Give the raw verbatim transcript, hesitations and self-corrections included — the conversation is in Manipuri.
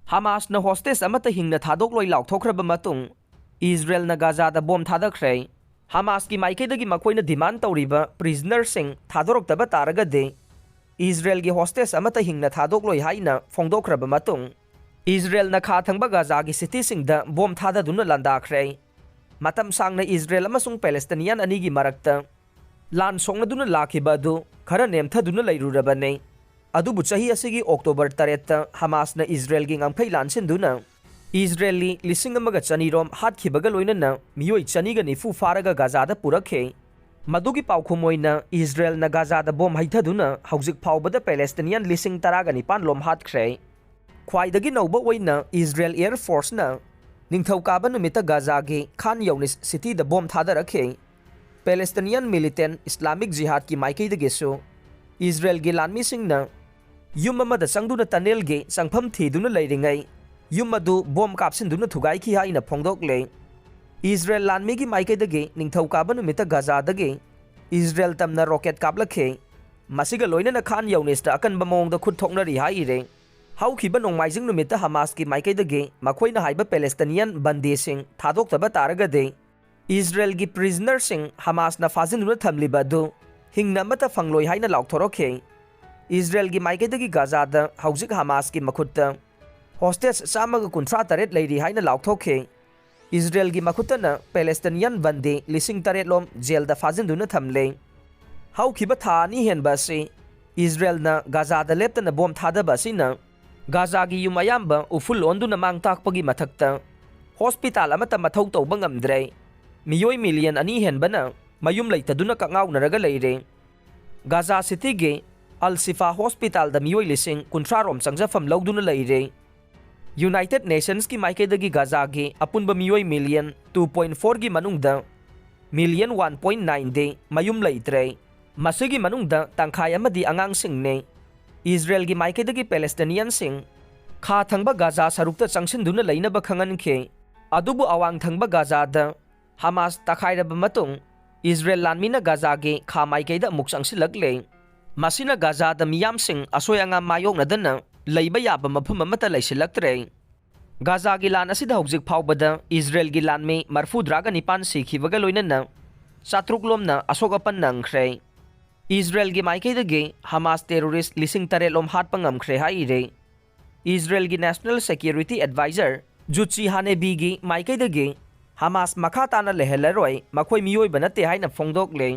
ꯍꯃꯥꯁꯅ ꯍꯣꯁꯇꯦꯖ ꯑꯃꯠꯇ ꯍꯤꯡꯅ ꯊꯥꯗꯣꯛꯂꯣꯏ ꯂꯥꯎꯊꯣꯛꯈ꯭ꯔꯕ ꯃꯇꯨꯡ, ꯏꯖꯔꯦꯜꯅ ꯒꯥꯖꯥꯗ ꯕꯣꯝ ꯊꯥꯗꯈ꯭ꯔꯦ꯫ ꯍꯃꯥꯁꯀꯤ ꯃꯥꯏꯀꯩꯗꯒꯤ ꯃꯈꯣꯏꯅ ꯗꯤꯃꯥꯟ ꯇꯧꯔꯤꯕ ꯄ꯭ꯔꯤꯖꯅꯔꯁꯤꯡ ꯊꯥꯗꯣꯔꯛꯇꯕ ꯇꯥꯔꯒꯗꯤ, ꯏꯖꯔꯦꯜꯒꯤ ꯍꯣꯁꯇꯦꯖ ꯑꯃꯠꯇ ꯍꯤꯡꯅ ꯊꯥꯗꯣꯛꯂꯣꯏ ꯍꯥꯏꯅ ꯐꯣꯡꯗꯣꯛꯈ꯭ꯔꯕ ꯃꯇꯨꯡ, ꯏꯖꯔꯦꯜꯅ ꯈꯥ ꯊꯪꯕ ꯒꯥꯖꯥꯒꯤ ꯁꯤꯇꯤꯁꯤꯡꯗ ꯕꯣꯝ ꯊꯥꯗꯗꯨꯅ ꯂꯥꯟꯗꯥꯈ꯭ꯔꯦ꯫ ꯃꯇꯝ ꯁꯥꯡꯅ ꯏꯖꯔꯦꯜ ꯑꯃꯁꯨꯡ ꯄꯦꯂꯦꯁꯇꯤꯅꯤꯌꯥꯟ ꯑꯅꯤꯒꯤ ꯃꯔꯛꯇ ꯂꯥꯟ ꯁꯣꯛꯅꯗꯨꯅ ꯂꯥꯛꯈꯤꯕ ꯑꯗꯨ ꯈꯔ ꯅꯦꯝꯊꯗꯨꯅ ꯂꯩꯔꯨꯔꯕꯅꯤ꯫ ꯑꯗꯨꯕꯨ ꯆꯍꯤ ꯑꯁꯤꯒꯤ ꯑꯣꯛꯇꯣꯕꯔ ꯇꯔꯦꯠꯇ ꯍꯃꯥꯁꯅ ꯏꯖꯔꯦꯜꯒꯤ ꯉꯝꯈꯩ ꯂꯥꯟꯁꯤꯟꯗꯨꯅ ꯏꯖꯔꯦꯜꯂꯤ ꯂꯤꯁꯤꯡ ꯑꯃꯒ ꯆꯅꯤ ꯔꯣꯝ ꯍꯥꯠꯈꯤꯕꯒ ꯂꯣꯏꯅꯅ ꯃꯤꯑꯣꯏ ꯆꯅꯤꯒ ꯅꯤꯐꯨ ꯐꯥꯔꯒ ꯒꯥꯖꯥꯗ ꯄꯨꯔꯛꯈꯤ꯫ ꯃꯗꯨꯒꯤ ꯄꯥꯎꯈꯨꯝ ꯑꯣꯏꯅ ꯏꯖꯔꯦꯜꯅ ꯒꯥꯖꯥꯗ ꯕꯣꯝ ꯍꯩꯊꯗꯨꯅ ꯍꯧꯖꯤꯛ ꯐꯥꯎꯕꯗ ꯄꯦꯂꯦꯁꯇꯤꯅꯤꯌꯥꯟ ꯂꯤꯁꯤꯡ ꯇꯔꯥꯒ ꯅꯤꯄꯥꯟ ꯂꯣꯝ ꯍꯥꯠꯈ꯭ꯔꯦ꯫ ꯈ꯭ꯋꯥꯏꯗꯒꯤ ꯅꯧꯕ ꯑꯣꯏꯅ ꯏꯖꯔꯦꯜ ꯑꯦꯌꯔ ꯐꯣꯔꯁꯅ ꯅꯤꯡꯊꯧꯀꯥꯕ ꯅꯨꯃꯤꯠꯇ ꯒꯥꯖꯥꯒꯤ ꯈꯥꯟ ꯌꯧꯅꯤꯁ ꯁꯤꯇꯤꯗ ꯕꯣꯝ ꯊꯥꯗꯔꯛꯈꯤ꯫ ꯄꯦꯂꯦꯁꯇꯤꯅꯤꯌꯥꯟ ꯃꯤꯂꯤꯇꯦꯟ ꯏꯁꯂꯥꯃꯤꯛ ꯖꯤꯍꯥꯗꯀꯤ ꯃꯥꯏꯀꯩꯗꯒꯤꯁꯨ ꯏꯖꯔꯦꯜꯒꯤ ꯂꯥꯟꯃꯤꯁꯤꯡꯅ ꯌꯨꯝ ꯑꯃꯗ ꯆꯪꯗꯨꯅ ꯇꯅꯦꯜꯒꯤ ꯆꯪꯐꯝ ꯊꯤꯗꯨꯅ ꯂꯩꯔꯤꯉꯩ ꯌꯨꯝ ꯑꯗꯨ ꯕꯣꯝ ꯀꯥꯞꯁꯤꯟꯗꯨꯅ ꯊꯨꯒꯥꯏꯈꯤ ꯍꯥꯏꯅ ꯐꯣꯡꯗꯣꯛꯂꯦ꯫ ꯏꯖꯔꯦꯜ ꯂꯥꯟꯃꯤꯒꯤ ꯃꯥꯏꯀꯩꯗꯒꯤ ꯅꯤꯡꯊꯧꯀꯥꯕ ꯅꯨꯃꯤꯠꯇ ꯒꯥꯖꯥꯗꯒꯤ ꯏꯖꯔꯦꯜ ꯇꯝꯅ ꯔꯣꯀꯦꯠ ꯀꯥꯞꯂꯛꯈꯤ꯫ ꯃꯁꯤꯒ ꯂꯣꯏꯅꯅ ꯈꯥꯟ ꯌꯧꯅꯤꯁꯇ ꯑꯀꯟꯕ ꯃꯑꯣꯡꯗ ꯈꯨꯠ ꯊꯣꯛꯅꯔꯤ ꯍꯥꯏꯔꯦ꯫ ꯍꯧꯈꯤꯕ ꯅꯣꯡꯃꯥꯏꯖꯤꯡ ꯅꯨꯃꯤꯠꯇ ꯍꯃꯥꯁꯀꯤ ꯃꯥꯏꯀꯩꯗꯒꯤ ꯃꯈꯣꯏꯅ ꯍꯥꯏꯕ ꯄꯦꯂꯦꯁꯇꯤꯅꯤꯌꯥꯟ ꯕꯟꯗꯤꯁꯤꯡ ꯊꯥꯗꯣꯛꯇꯕ ꯇꯥꯔꯒꯗꯤ, ꯏꯖꯔꯦꯜꯒꯤ ꯄ꯭ꯔꯤꯖꯅꯔꯁꯤꯡ ꯍꯃꯥꯁꯅ ꯐꯥꯖꯤꯟꯗꯨꯅ ꯊꯝꯂꯤꯕ ꯑꯗꯨ ꯍꯤꯡꯅ ꯑꯃꯠꯇ ꯐꯪꯂꯣꯏ ꯍꯥꯏꯅ ꯂꯥꯎꯊꯣꯔꯛꯈꯤ꯫ ꯏꯖꯔꯦꯜꯒꯤ ꯃꯥꯏꯀꯩꯗꯒꯤ ꯒꯥꯖꯥꯗ ꯍꯧꯖꯤꯛ ꯍꯃꯥꯁꯀꯤ ꯃꯈꯨꯠꯇ ꯍꯣꯁꯇꯦꯖ ꯆꯥꯝꯃꯒ ꯀꯨꯟꯊ꯭ꯔꯥ ꯇꯔꯦꯠ ꯂꯩꯔꯤ ꯍꯥꯏꯅ ꯂꯥꯎꯊꯣꯛꯈꯤ꯫ ꯏꯖꯔꯦꯜꯒꯤ ꯃꯈꯨꯠꯇꯅ ꯄꯦꯂꯦꯁꯇꯤꯅꯤꯌꯥꯟ ꯕꯟꯗꯤ ꯂꯤꯁꯤꯡ ꯇꯔꯦꯠ ꯂꯣꯝ ꯖꯦꯜꯗ ꯐꯥꯖꯤꯟꯗꯨꯅ ꯊꯝꯂꯦ꯫ ꯍꯧꯈꯤꯕ ꯊꯥ ꯑꯅꯤ ꯍꯦꯟꯕ ꯑꯁꯤ ꯏꯖꯔꯦꯜꯅ ꯒꯥꯖꯥꯗ ꯂꯦꯞꯇꯅ ꯕꯣꯝ ꯊꯥꯗꯕ ꯑꯁꯤꯅ ꯒꯥꯖꯥꯒꯤ ꯌꯨꯝ ꯑꯌꯥꯝꯕ ꯎꯐꯨꯜ ꯑꯣꯟꯗꯨꯅ ꯃꯥꯡ ꯇꯥꯛꯄꯒꯤ ꯃꯊꯛꯇ ꯍꯣꯁꯄꯤꯇꯥꯜ ꯑꯃꯠꯇ ꯃꯊꯧ ꯇꯧꯕ ꯉꯝꯗ꯭ꯔꯦ꯫ ꯃꯤꯑꯣꯏ ꯃꯤꯂꯤꯌꯟ ꯑꯅꯤ ꯍꯦꯟꯕꯅ ꯃꯌꯨꯝ ꯂꯩꯇꯗꯨꯅ ꯀꯛꯉꯥꯎꯅꯔꯒ ꯂꯩꯔꯦ꯫ ꯒꯥꯖꯥ ꯁꯤꯇꯤꯒꯤ ꯑꯜ ꯁꯤꯐꯥ ꯍꯣꯁꯄꯤꯇꯥꯜꯗ ꯃꯤꯑꯣꯏ ꯂꯤꯁꯤꯡ ꯀꯨꯟꯊ꯭ꯔꯥ ꯔꯣꯝ ꯆꯪꯖꯐꯝ ꯂꯧꯗꯨꯅ ꯂꯩꯔꯦ꯫ ꯌꯨꯅꯥꯏꯇꯦꯗ ꯅꯦꯁꯟꯁꯀꯤ ꯃꯥꯏꯀꯩꯗꯒꯤ ꯒꯥꯖꯥꯒꯤ ꯑꯄꯨꯟꯕ ꯃꯤꯑꯣꯏ ꯃꯤꯂꯤꯌꯟ ꯇꯨ ꯄꯣꯏꯟ ꯐꯣꯔꯒꯤ ꯃꯅꯨꯡꯗ ꯃꯤꯂꯤꯌꯟ ꯋꯥꯟ ꯄꯣꯏꯟ ꯅꯥꯏꯟꯗꯤ ꯃꯌꯨꯝ ꯂꯩꯇ꯭ꯔꯦ꯫ ꯃꯁꯤꯒꯤ ꯃꯅꯨꯡꯗ ꯇꯪꯈꯥꯏ ꯑꯃꯗꯤ ꯑꯉꯥꯡꯁꯤꯡꯅꯤ꯫ ꯏꯖꯔꯦꯜꯒꯤ ꯃꯥꯏꯀꯩꯗꯒꯤ ꯄꯦꯂꯦꯁꯇꯤꯅꯤꯌꯟꯁꯤꯡ ꯈꯥ ꯊꯪꯕ ꯒꯥꯖꯥ ꯁꯔꯨꯛꯇ ꯆꯪꯁꯤꯟꯗꯨꯅ ꯂꯩꯅꯕ ꯈꯪꯍꯟꯈꯤ꯫ ꯑꯗꯨꯕꯨ ꯑꯋꯥꯡ ꯊꯪꯕ ꯒꯥꯖꯥꯗ ꯍꯃꯥꯁ ꯇꯛꯈꯥꯏꯔꯕ ꯃꯇꯨꯡ, ꯏꯖꯔꯦꯜ ꯂꯥꯟꯃꯤꯅ ꯒꯥꯖꯥꯒꯤ ꯈꯥ ꯃꯥꯏꯀꯩꯗ ꯑꯃꯨꯛ ꯆꯪꯁꯤꯜꯂꯛꯂꯦ꯫ ꯃꯁꯤꯅ ꯒꯥꯖꯥꯗ ꯃꯤꯌꯥꯝꯁꯤꯡ ꯑꯁꯣꯏ ꯑꯉꯥꯝ ꯃꯥꯌꯣꯛꯅꯗꯅ ꯂꯩꯕ ꯌꯥꯕ ꯃꯐꯝ ꯑꯃꯠꯇ ꯂꯩꯁꯤꯜꯂꯛꯇ꯭ꯔꯦ꯫ ꯒꯥꯖꯥꯒꯤ ꯂꯥꯟ ꯑꯁꯤꯗ ꯍꯧꯖꯤꯛ ꯐꯥꯎꯕꯗ ꯏꯖꯔꯦꯜꯒꯤ ꯂꯥꯟꯃꯤ ꯃꯔꯐꯨꯗ꯭ꯔꯥꯒ ꯅꯤꯄꯥꯟ ꯁꯤꯈꯤꯕꯒ ꯂꯣꯏꯅꯅ ꯆꯥꯇ꯭ꯔꯨꯛ ꯂꯣꯝꯅ ꯑꯁꯣꯛ ꯑꯄꯟ ꯅꯪꯈ꯭ꯔꯦ꯫ ꯏꯖꯔꯦꯜꯒꯤ ꯃꯥꯏꯀꯩꯗꯒꯤ ꯍꯃꯥꯁ ꯇꯦꯔꯣꯔꯤꯁ ꯂꯤꯁꯤꯡ ꯇꯔꯦꯠ ꯂꯣꯝ ꯍꯥꯠꯄ ꯉꯝꯈ꯭ꯔꯦ ꯍꯥꯏꯔꯤ꯫ ꯏꯖꯔꯦꯜꯒꯤ National Security Advisor ꯖꯨꯠꯁꯤ ꯍꯥꯅꯦꯕꯤꯒꯤ ꯃꯥꯏꯀꯩꯗꯒꯤ ꯍꯃꯥꯁ ꯃꯈꯥ ꯇꯥꯅ ꯂꯩꯍꯜꯂꯔꯣꯏ, ꯃꯈꯣꯏ ꯃꯤꯑꯣꯏꯕ ꯅꯠꯇꯦ ꯍꯥꯏꯅ ꯐꯣꯡꯗꯣꯛꯂꯦ꯫